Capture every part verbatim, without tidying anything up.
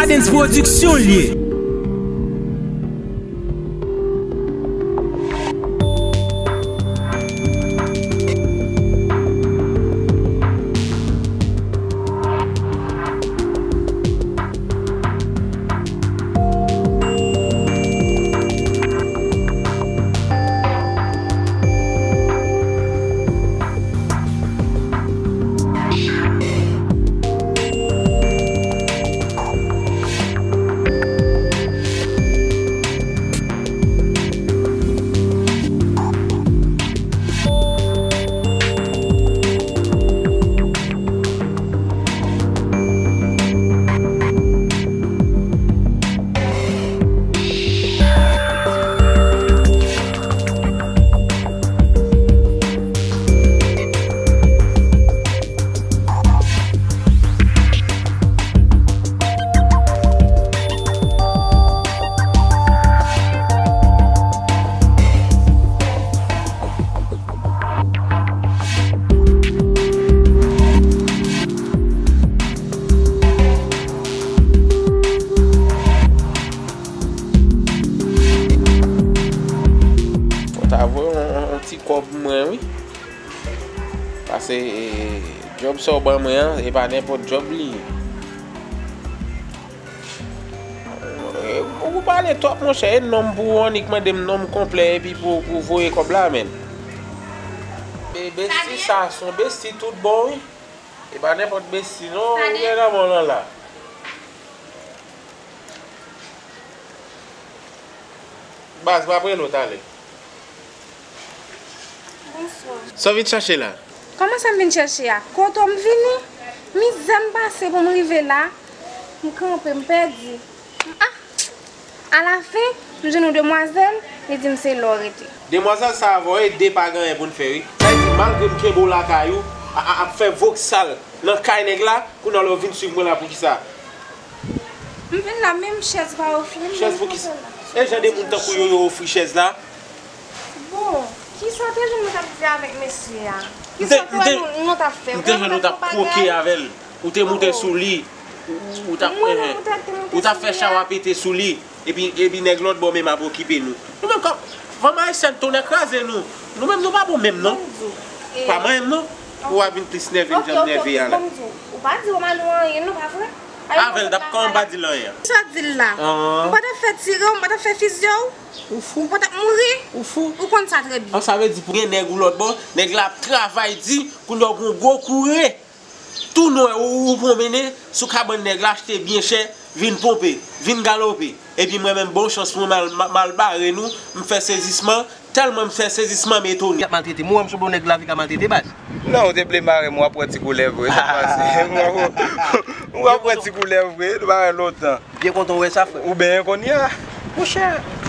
Adens Production l ye. Mwen ta voye yon, yon, yon ti kòb mwen, wi. Paske, e, djòb sa w ban mwen an, e pa nenpòt djòb li ye. E, ou pale twòp, monchè. E non m pou ou annik mande m non m konplè epi pou, pou voye kòb la, menn. E, besti sa, se yon besti tout bon, wi. E pa nenpòt besti, non, ou gen nan men w lan la. Baz, m ap rele w talè. Bonswa. Sa w vin chache la? Kòman sa m vin chache a? Kote w m vini? Mizè m pase pou m rive la. M kanpe, m pèdi. M, ah! Alafen, m jwenn yon demwazèl, li di m se la w rete. Demwazèl sa a avè w e de pa gen anyen pou n fè, wi. Sa vle di, malgre m kenbe w lakay ou, a, a, ap fè voksal nan kay nèg la, kounye a w vin swiv mwen la poukisa? M vin la, menm chèz pa ofri m. Chèz pou kisa? E jan de moun tankou yo, yo ofri chèz la? Bon, kisa w te jwenn nou t ap di avèk mesye a? Kisa w te wè nou, nou t ap fè? M te jwenn nou t ap kwoke avè l. Ou te moute sou li. Ou, ou t ap, mwen menm, ou t ap, te moute sou li a. Ou t ap fè chawa pete sou li. Epi, epi nèg lòt bò menm ap okipe nou. Nou menm kòm fanm ayisyèn, tonnè kraze nou. Nou menm nou pa bon menm non. Pa manyen m non. Ou a vin plis nève m jan m nève a la. Ou pa di Romano anyen non, pa vre? Avè l, dap kòman m pa di l anyen? Sa w di l la? Ou pa t ap fè tire w, m pa t ap fè fizye w? Ou fou. Ou pa t ap mouri? Ou fou. Ou konn sa trè byen. An, sa vle di pou gen nèg ou lòt bò, nèg la ap travay di, kounye a w gon gwo koure. Tou nwè, ou, ou pwonmennen sou kabann nèg la, achte byen chè, vin ponpe, vin galope. Epi mwen menm, bon chans pou mwen, m al, m al bare nou, m fè sezisman, tèlman m fè sezisman, m etone. Y ap maltrete m, ou wè m sanble yon nèg lavi ka maltrete baz. Non, ou te vle mare m, w ap wè ti koulèv vre, sa pase. W ap wè ti koulèv vre, nou pa wè lontan. Byen kontan wè sa, frè. Ou benyen kounye a. Monchè,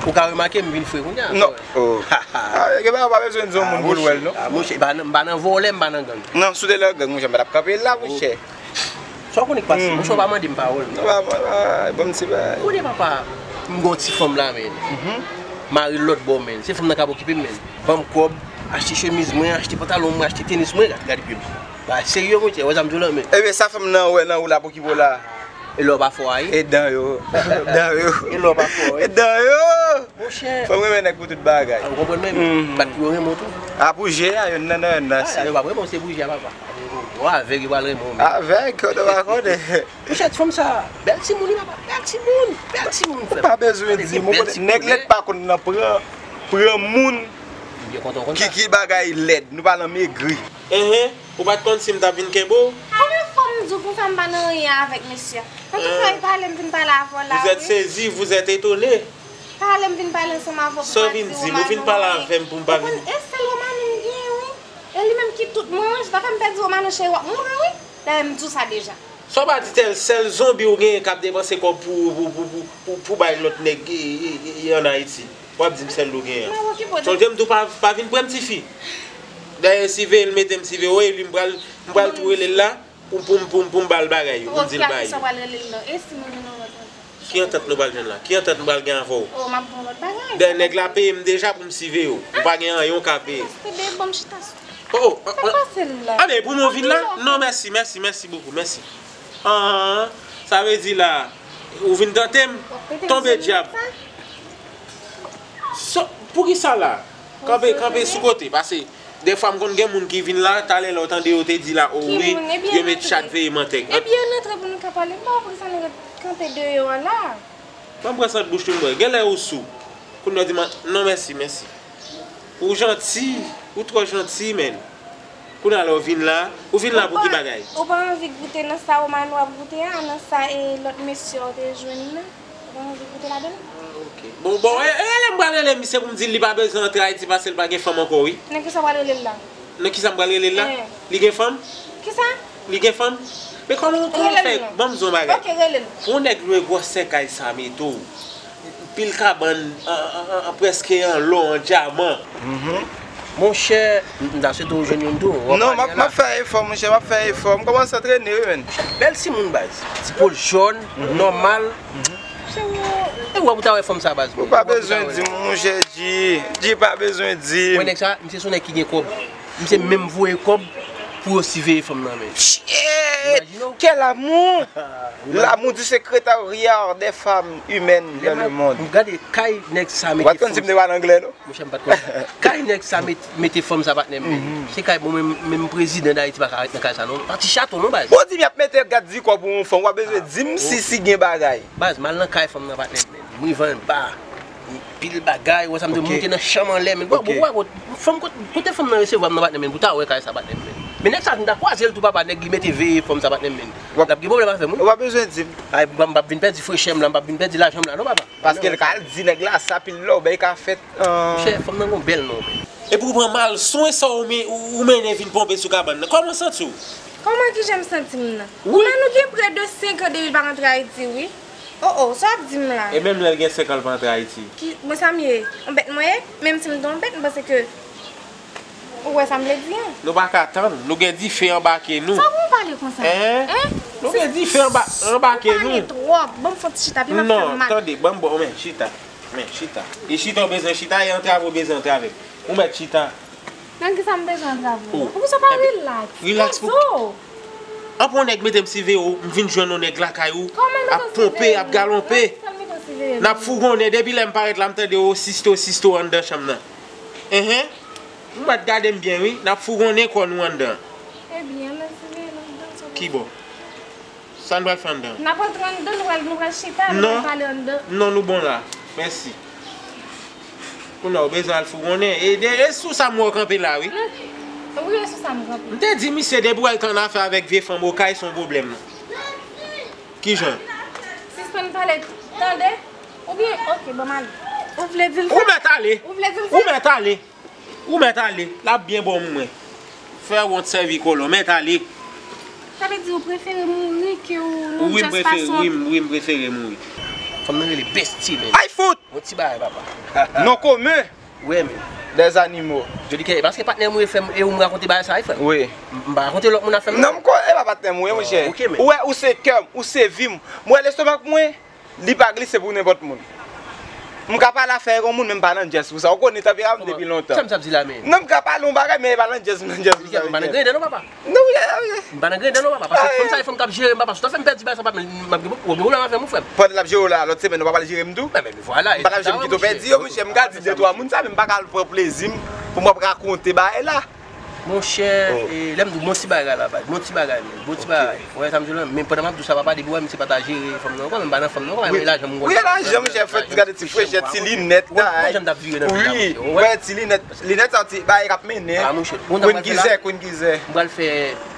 ou ka remake m vin fre kounye a. Non. Oh. Ah, gen bagay ou pa bezwen di yon moun pou l wè l, non. Ah, monchè, m pa nan, m pa nan vòlè, m pa nan gang. Non, si w te nan gang, monchè, m pa t ap kanpe la, monchè. Sa w konnen k pase? Monchè, w pa mande m pawòl. Non, pa, pa, pa, bon, m ti bagay. Konnen papa, m gon ti fanm la, men. Mari l lòt bò, men. Se fanm nan k ap okipe m, men. Ban m kòb, achte chemiz mwen, achte pantalon mwen, achte tenis mwen, gade, gade pye m. Bagay serye, monchè, wè sa m di w la, men. Ebyen, sa fanm nan wè nan ou l ap okipe w la? E lè w pa fò a ye? E dan yo. Dan yo. E lè w pa fò a ye? E dan yo. Monchè. Fanm renmen nèg pou tout bagay. Ah, ou konprann menm? Bat pou yo renmen w tou. A pou je a, yonn nan, nan, nan. Ah, yo p ap renmen w, se pou je a, papa. Yo avèg, yo pral renmen w, men. Avèg, kote w pa konnen. Monchè, ti fanm sa, bèl timoun, wi, papa. Bèl timoun, bèl timoun, frè. Ou pa bezwen di m, ou konnen, nèg lèd pa konn nan pran, pran moun ki, ki bagay lèd. Nou pa nan megri. Enhen, ou pa t konn si m t ap vin kenbe w? Konbyen fwa m di w pou fè m pa nan anyen avèk mesye a? Antouka, e pale m vin pale avè w la, wi. Vous êtes saisi, vous êtes étonné. Pale m vin pale ansanm avè w pou pa di Romano anyen. Sa w vin di m? Ou vin pale avè m pou m pa vin. Ou konn, e sèl Romano m genyen, wi. E li menm ki tout mwen, wi. Si w pa fè m pèdi Romano, cheri, w ap mouri, wi. Dayè, m di w sa deja. Sa w pa di tèl sèl zonbi w genyen k ap depanse kòb pou, pou, pou bay lòt nèg, e, e, e, e, ann Ayiti. W ap di m sèl ou genyen an. Sonje m di w pa, pa vin pran m tifi. Dayè, siveye l mete m siveye w, e li m pral, m pral tou rele l la pou, pou, pou, pou m ba l bagay yo, pou m di l bay yo. Ki antant nou pral jwenn la? Ki antant nou pral gen avè w? Dayè, nèg la peye m deja pou m siveye w. Ou pa gen anyen w ka peye. Oh, oh, oh. Sa k pase la? A, men pou mwen vin la? Non, mèsi, mèsi, mèsi bokou, mèsi. Ah, sa vle di la, Ou vin tante m? Tonbe dyab. Poukisa la? Kanpe, kanpe sou kote. Paske dèfwa m konn gen moun ki vin la, talè lè w tande yo te di la, o wi, yo met chat veye mantèg. Ebyen, antre pou nou ka pale. M pa wè poukisa nou ret kanpe deyò a la. Ban m pran sant bouch ou m bwè. Genlè ou sou. Kounye a w di m, non mèsi, mèsi. Ou janti, ou twò janti, menn. Kounye a la w vin la, ou vin la pou ki bagay? Ou pa anvi goute nan sa Romano ap goute a, nan sa e lòt mesye a w te jwenn nan? Ou pa anvi goute ladan l? Ah, ok. Bon, bon, e, e, lè m pral rele misye pou m di l li pa bezwen antre Ayiti paske l pa gen fanm ankò, wi. Nan kisa w pral rele l la? Nan kisa m pral rele l la? Li gen fanm? Kisa? Li gen fanm? Men kòman, kòman w fè? Ban m di w yon bagay. Ok, rele l. Pou yon nèg lwe gwòsè kay sa mete w, pil kabann, an, an, an, an, prèske an lò, an dyaman. Monchè, m, m ta swete w jwenn youn tou. Non, m ap, m ap fè efò, monchè, m ap fè efò. M kòmanse antrene, wi, menn. Bèl timoun, baz. Ti pòl jòn, nòmal. Monchè, e w ap ta wè fanm sa, baz. Ou pa bezwen di m, monchè, G. G pa bezwen di m. Mwen, nèg sa, misye se yon nèg ki gen kòb. Misye menm voye kòb pou yo siveye fanm nan, men. Shit! Imagine w. Quel amour! L'amour du secrétariat des femmes humaines dans le monde. M gade kay nèg sa mete fanm. Ou pa t konn si m te pale anglè, non? Monchè, m pa t konn. Kay nèg sa met-, mete fanm sa, patnè m, men. Se kay, bon, menm, menm prezidan Dayiti pa ka ret nan kay sa, non. Pa ti chato, non, baz. Bon, di m y ap mete gad di kò pou yon fanm, w ap bezwen di m si, si gen bagay. Baz, m al nan kay fanm nan, patnè m, men. M rive anba. Pil bagay, wè sa m di, moute nan chanm anlè, men. Bon, bon, wè, fanm, kot-, kote fanm nan resevwa m nan, patnè m, men, pou ta wè kay sa, patnè m, men. Men nèg sa, m ta kwaze l tou, papa, nèg li mete veye fanm sa, patnè m, men. L ap gen pwoblèm avè m, wi. Ou pa bezwen di m. Ay, m p ap vin pèdi fresh m la, m p ap vin pèdi lajan m la, non, papa. Paske l ka al di nèg la sa, pil lò, bay ka fèt, euh. Monchè, fanm nan gon bèl non, men. Epi ou pran malswen sa ou men-, ou, ou mennen vin ponpe sou kabann nan. Kòman w santi w? Kòman ki jan m santi m nan? Wi. Ou wè nou gen prè de senk an depi l pa rantre Ayiti, wi. O, o, sa w ap di m la? E menm lè l gen senk an l pa antre Ayiti. Ki, mwen sa m ye? Yon bèt mwen ye? Menm si m te yon bèt, m panse ke ou wè sa m vle di an. Nou pa ka tann. Nou gen dife anba ke nou. Sa w pale konsa? Hein? Hein? Nou gen dife anba, anba ke nou. Ou pale twòp. Ban m fè yon ti chita, pye m ap fè m mal. Non, tande, ban m ba w, men, chita. Men, chita. E chita w bezwen chita, e antrave w bezwen antrave m. Ou mèt chita. Nan kisa m bezwen antrave w? Poukisa w pa relax? Relax pou... Poze w. Anpil nèg mete m siveye w, m vin jwenn yon nèg lakay ou, ap ponpe, ap galonpe. N ap fougonnen, depi lè m parèt la, m tande w sisto, sisto anndan chanm nan. Enhen. Ou mèt gade m byen, wi, n ap fougonnen kò nou anndan. Ebyen, ann al siveye l anndan. Kibò? Sa n pral fè anndan? N ap antre anndan, nou pral, nou pral chita, nou pral pale anndan. Non, nou bon la. Mèsi. Kounye a, ou bezwen al fougonnen. E, e, e sou sa m wè w kanpe la, wi. Wi, e sou sa m kanpe. M te di misye, depi w al tann afè avèk vye fanm okay, se yon pwoblèm. Kijan? Sispann pale, tande? Oubyen, ok, ban m ale. Ou vle di l sa? Ou mèt ale. Ou vle di l sa? Ou mèt ale. Ou mèt ale, l ap byen ba w mwen. Fè wont sèvi kolon, mèt ale. Sa vle di ou prefere mouri ke ou nou just pa sot? Wi, m prefere, wi, m, wi, m prefere mouri. Fanm nan rele Bestie, men. Ay fout! Yon ti bagay, papa. Non komen. Wi, men. Des animaux. Jodi kè, paske patnè m wi, frè m, e ou m rakonte bagay sa, wi, frè m. Wi. M, m pa rakonte lòt moun afè m. Non, m ko-, e pa patnè m wi, monchè. Ok, men. Ou wè, ou se kè m, ou se vi m. Mwen, lestomak mwen, li pa glise pou nenpòt moun. M ka pale afè yon moun, men m pa nan djès pou sa. Ou konnen tanperaman m depi lontan. Sa m t ap di la, men? Non, m ka pale yon bagay, men e pa nan djès, m nan djès pou sa. M pa nan griyen dan non, papa. Non, wi, wi. M pa nan griyen dan non, papa. Paske fanm sa, e fanm k ap jere m, papa. Si w ta fè m pèdi bagay sa, papa, m ap gen, w ap gen pwoblèm avè m, wi, frè m. Pandan l ap jere w la, lòt semèn, ou pa pral jere m tou? Men, men, vwala, e vwala, m kite w pèdi yo, monchè. M ka di de twa moun sa, men m pa ka al pran plezi m pou m ap rakonte bagay la. Monchè, e, lè m di w bon ti bagay la, baz. Bon ti bagay, men. Bon ti bagay. Ou wè sa m di w la? Men pandan m ap di w sa, papa, depi w wè misye pa ta jere fanm nan ankò, men m pa nan fanm nan ankò, men lajan m gon. Wi, lajan, monchè, fè gade ti frechè, ti linèt, la. Bon jan m t ap vire nan vi la, monchè. Ou wè? Wè, ti linèt, linèt sa, ti bagay k ap mennen. A, monchè. Bon, jan m pral fè la, Queen Gizè, Queen Gizè. M pral fè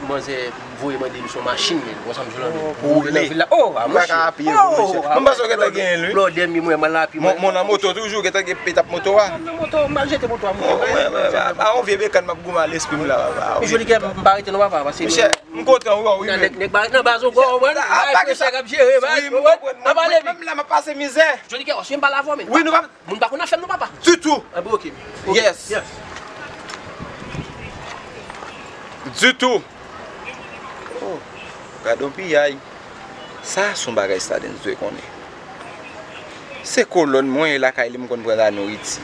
manzè voye mande m se yon machin, men. Ou wè sa m di w la, men. Pou woule nan vil la. Oh, a, monchè. Ou pa ka apiye, monchè. M panse w gentan genyen l, wi. Blòdè m, mwen, mwen la, apiye mwen. Mon nan moto toujou, gentan gen petap moto a. Nan moto, m pral jete moto a, monchè. Wi, wi, wi. A, yon vye bekàn m ap goumen a lespri m la, papa. Joli kè, m pa rete non, papa, paske... Monchè, m kontan wè w, wi, men. Nèg, nèg pa ret nan baz ankò, ou konprann? Bagay frechè k ap jere, baz, ou konprann? N ap ale, men. Menm la, m ap pase mizè. Joli kè, w ap swiv m pale avè w, men. Wi, nou pa... Moun pa konn afè m non, papa. Ditou. Ah, bon, ok. Ok. Yes. Yes. Ditou. Oh, gad on piyay. Sa se yon bagay Stardens dwe konnen. Se kolòn mwen e lakay li m konn pran la nouriti.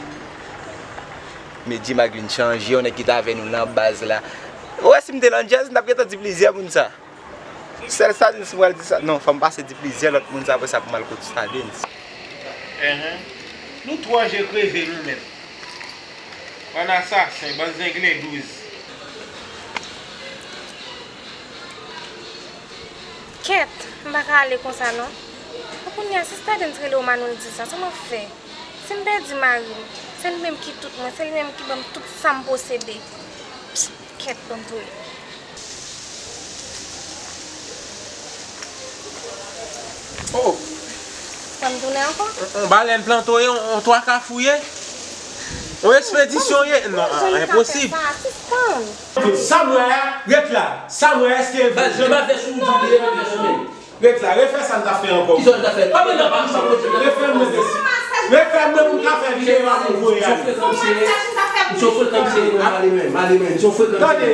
Men G-Mag vin chanje, yon nèg ki t avè nou nan baz la. Ou wè si m te nan djèz, m t ap gentan di plizyè moun sa. Sèl Stardens m pral di sa. Non, fò m pase di plizyè lòt moun sa apre sa pou m al kot Stardens. Enhen. Nou twò je kreve nou menm. Bann asasen, bann zenglen douz. Kèt, m pa ka ale konsa non. Kounye a, si Stardens rele w Manno l di sa, sa m ap fè? Si m pèdi mari m, se li menm ki tout mwen, se li menm ki ban m tout sa m posede. Kèt, ban m tounen. Oh! Ban m tounen ankò? On, on balèn plante w ye, on, on twa kafou w ye? On ekspedisyon w ye? Non, ah, enposib. Sa, sispann. Sa m wè a, ret la. Sa m wè, èske e vre? Baz, jan m ap fè sou ou, jan m te fè sou ou. Ret la, refè sa n t ap fè ankò. Kisa w t ap fè? Pa pran nan pa m sa, mwen. Refè mwen, mesi. Refè mwen pou m ka fè videyo a pou m voye ale. Misye frekan, misye. Misye frekan, misye. Ale menm, ale menm. Misye frekan, misye. Tande,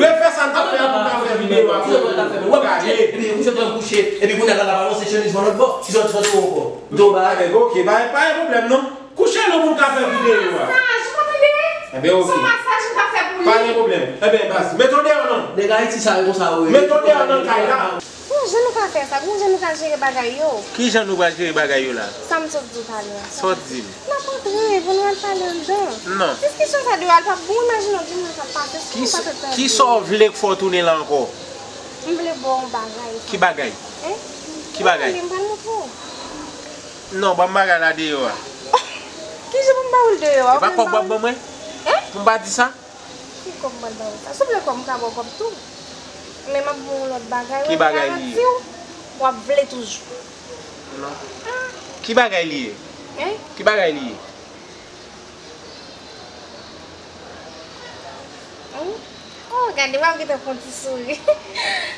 refè sa n t ap fè a pou m ka fè videyo a pou m voye ale. Epi, kouche, kouche. Epi, kounye a, la, la, balanse chemiz mwen lòt bò. Kisa w t ap fè ankò? Bon, ba, ok, pa, pa gen pwoblèm, non. Kouche non pou m ka fè videyo a. Masaj, ou pa tande? Enben, ok. Se yon masaj m ka fè pou li. Pa gen pwoblèm. Enben, baz, mete w deyò non. Nèg Ayiti sa yo konsa yo ye. Mete w deyò nan kay la. Bon, jan nou ka fè sa? Bon, jan nou ka jere bagay yo? Ki jan nou pral jere bagay yo la? Sa m sot di w talè a. Sa w di m? N ap antre, pou nou al pale anndan. Non. Diskisyon sa deyò a, l p ap bon, imajine w di m sa k pase, si nou pa t ap tande. Kisa w vle k fè w tounen la ankò? M vle ba w yon bagay. Ki bagay? Hein? Ki bagay? Mwen, m pral montre w. Non, ban m bagay la deyò a. Kijan pou m ba ou l deyò a? E pa kòb w ap ban mwen? Hein? Pou m pa di sa? Ki kòb m pral ba ou sa? Si w vle kòb, m ka ba w kòb tou. Men m ap ba w yon lòt bagay, wi, m garanti w, w ap vle toujou. Non. Ki bagay li ye? Hein? Ki bagay li ye? Hein? Oh, gade, w ap gentan fè yon ti souri.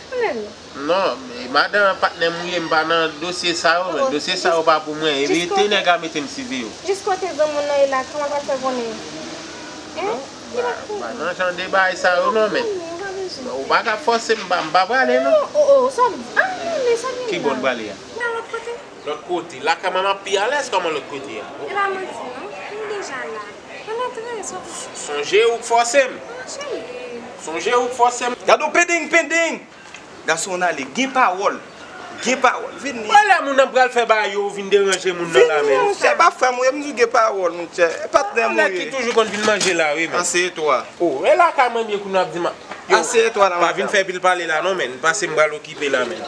Ou menm? Non, men madanm, patnè m ou ye, m pa nan dosye sa yo, men dosye sa yo pa pou mwen. Epi te nèg a mete m siveye w. Jis kote granmoun nan ye la, kòman w pral fè konnen? Hein? Non, m pa nan jan de bagay sa yo non, men. Ou pa ka fòse m, m pa, m pa prale non. Oh, oh, sa w di? Ah, non, men sa vin la. Ki bò n prale a? Nan lòt kote. Lòt kote. Lakay mwen m ap pi alèz kòman lòt kote a? E pa manti non, m deja la. Ann antre, sa w di? Sonje ou k fòse m. Sonje ou k fòse m. Gade yon pendeng, pendeng! Gason w ale, gen pawòl. Gen pawòl. Vini. Wè lè moun nan pral fè bagay yo, ou vin deranje moun nan la, men. Vini, monchè, pa frè m ou ye, m di w gen pawòl, monchè. E patnè m ou ye. Nèg ki toujou konn vin manje la, wi, men. Aseye twa. Oh, e lakay mwen m ye kounye a ap di m. Yo, aseye twa la, pa vin fè pil pale la, non, men. Pase m pral okipe la, men.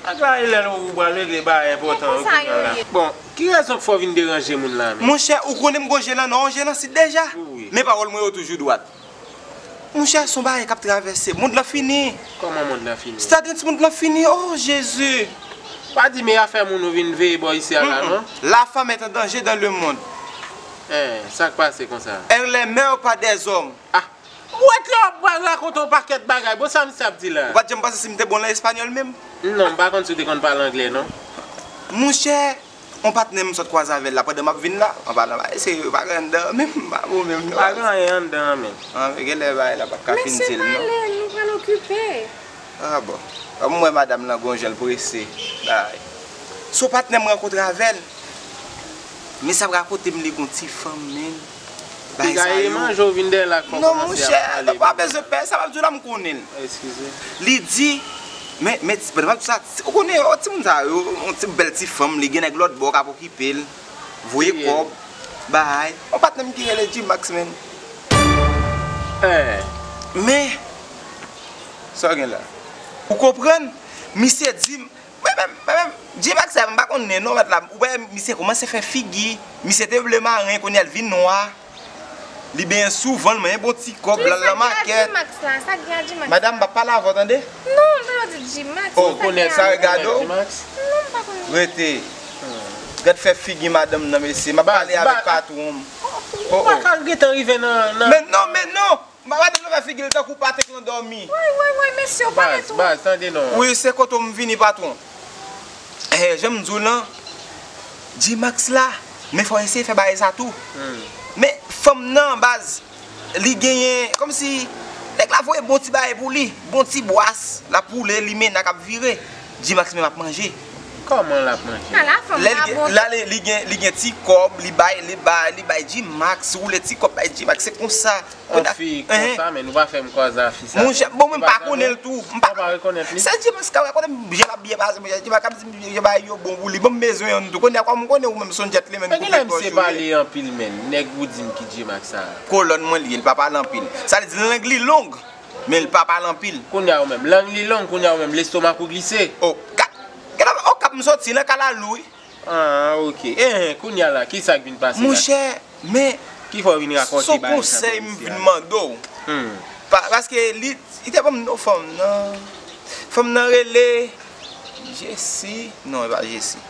Ak la, e lè ou pral regle bagay enpòtan yo kounye a la. Bon, ki rezon k fè w vin deranje moun la, men? Monchè, ou konnen m gon je nan nò, gon je nan sid deja. Wi. Men pawòl mwen yo toujou dwat. Monchè, se yon bagay k ap travèse. Mond lan fini. Kòman mond lan fini? Stadens, mond lan fini. Oh, Jezi! Pa di men afè moun ou vin veye bò isi a la, non? La femme est en danger dans le monde. Eh, sa k pase konsa? Elle est mère par des hommes. Ah! Ou wè lè w ap pral rakonte yon pakèt bagay. Bon, sa misye ap di la? Ou pa t janm panse si m te bon nan espanyòl menm? Non, m pa konn si w te konn pale anglè, non. Monchè, yon patnè m sot kwaze avè l la pandan m ap vin la. An palan bagay serye, pa gen anndan an menm, m pa bon menm non. Pa gen anyen anndan an menm. An, genlè bagay la p ap ka fin di l non. Mesye, pale, nou pral okipe. Ah bon. Kòm m wè madanm lan gon jan l prese. Bay. Se yon patnè m rankontre avè l. Mesye ap rakonte m li gon ti fanm, men. Piga ye manje w vin dèyè l ak fò kòmanse ap pale. Non, monchè, ou pa bezwen pè, sa m ap di w la, m konnen l. Eskize. Li di, men, men, ti, pandan m ap di sa, ti, ou konnen, oh, timoun sa yo, yon ti bèl ti fanm, li gen nèg lòt bò k ap okipe l, voye kòb, bay. Yon patnè m ki rele G-Max, men. Eh. Men, sa w gen la? Ou konprann? Misye di m, Mwen menm, mwen menm, G-Max sa, m pa konnen non, mèt la. Ou wè, misye kòmanse fè figi. Misye te ble maren, kounye a l vin nwa. Li benyen souvan, l manyen bon ti kòb, l al nan makèt. Sa k gen ak G-Max la? Sa k gen ak G-Max la? Madanm, m p ap pale avè w, tande? Non, m tande w di G-Max. Oh, ou konnen sa regade w? Non, m pa konnen. Rete. Gad fè figi madanm nan, mesye. M ap pale avèk patwon m. Oh, oh. Ou pa ka gentan rive nan, nan. Men non, men non! M pa wè tèt mwen fè figi l tankou patek nan dòmi. Woy, woy, woy, mesye, w pale twòp. Baz, baz, tande non. Wi, se kote w m vini, patwon. Eh, jan m di w lan, G-Max la, men fò w eseye fè bagay sa tou. Hmm. Men fanm nan, baz, li genyen, kòmsi, nèg la voye bon ti bagay pou li, bon ti bwas, l ap woule, limena k ap vire. G-Max menm ap manje. Kòman l ap manje? Ala fanm Lè pa li gen, bon. La li, li gen, li gen ti kòb, li bay, li bay, li bay G-Max, woule ti kòb bay G-Max, se konsa. Yon fi konsa, men nou pa fè m kwaze a fi sa. Monchè, bon, mwen m pa konnen l tou. M pa Ou pa rekonèt li? Se G-Max ka wè konnen, G-Max byen pase, monchè, G-Max ap di m bagay yo bon pou li. Bon, m bezwen yon tou. Kounye a, kòm m konnen ou menm se yon gentleman, Nèg la misye pale anpil, men nèg ou di m ki G-Max sa. Kolòn mwen li ye, li pa pale anpil. Sa vle di lang li long, men li pa pale anpil. Kounye a ou menm, lang li long, kounye a ou menm, lestomak ou glise. O, gad, gad, o kap m soti nan kalalou wi. Ah, ok. Eh, kounye a la, ki sa k vin pase la? Monchè, men Ki fè w vin rakonte son bagay sa konsèy pou m misye vin a? Mande w. Hmm. Pa- Paske li, li te ban m non fanm nan. Fanm nan rele Jessie. Non, e pa Jessie.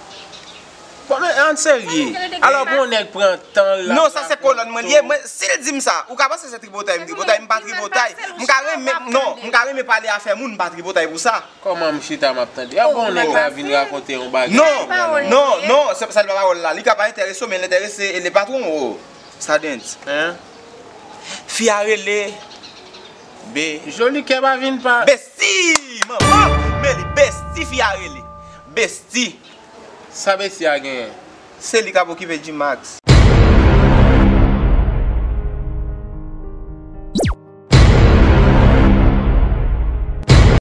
Bon, men an serye. Alò pou yon nèg pran tan l la. Non, sa se kolòn mwen li ye. Mwen, si l di m sa, ou ka panse se tripotay m tripotay, m pa tripotay. M ka renmen, non, m ka renmen pale afè moun, m pa tripotay pou sa. Kòman m chita m ap tande? Ah, bon, nèg la vin rakonte yon bagay. Non, non, non, se pa sa li pa pawòl la. Li ka pa enterese w, men l enterese e le patron o. Sa dent. Hein? Fi a rele Be. Joli kè pa vin pa. Besti! Manman! Men li Besti fi a rele. Besti! Sa Besti a genyen? Se li k ap okipe G-Max.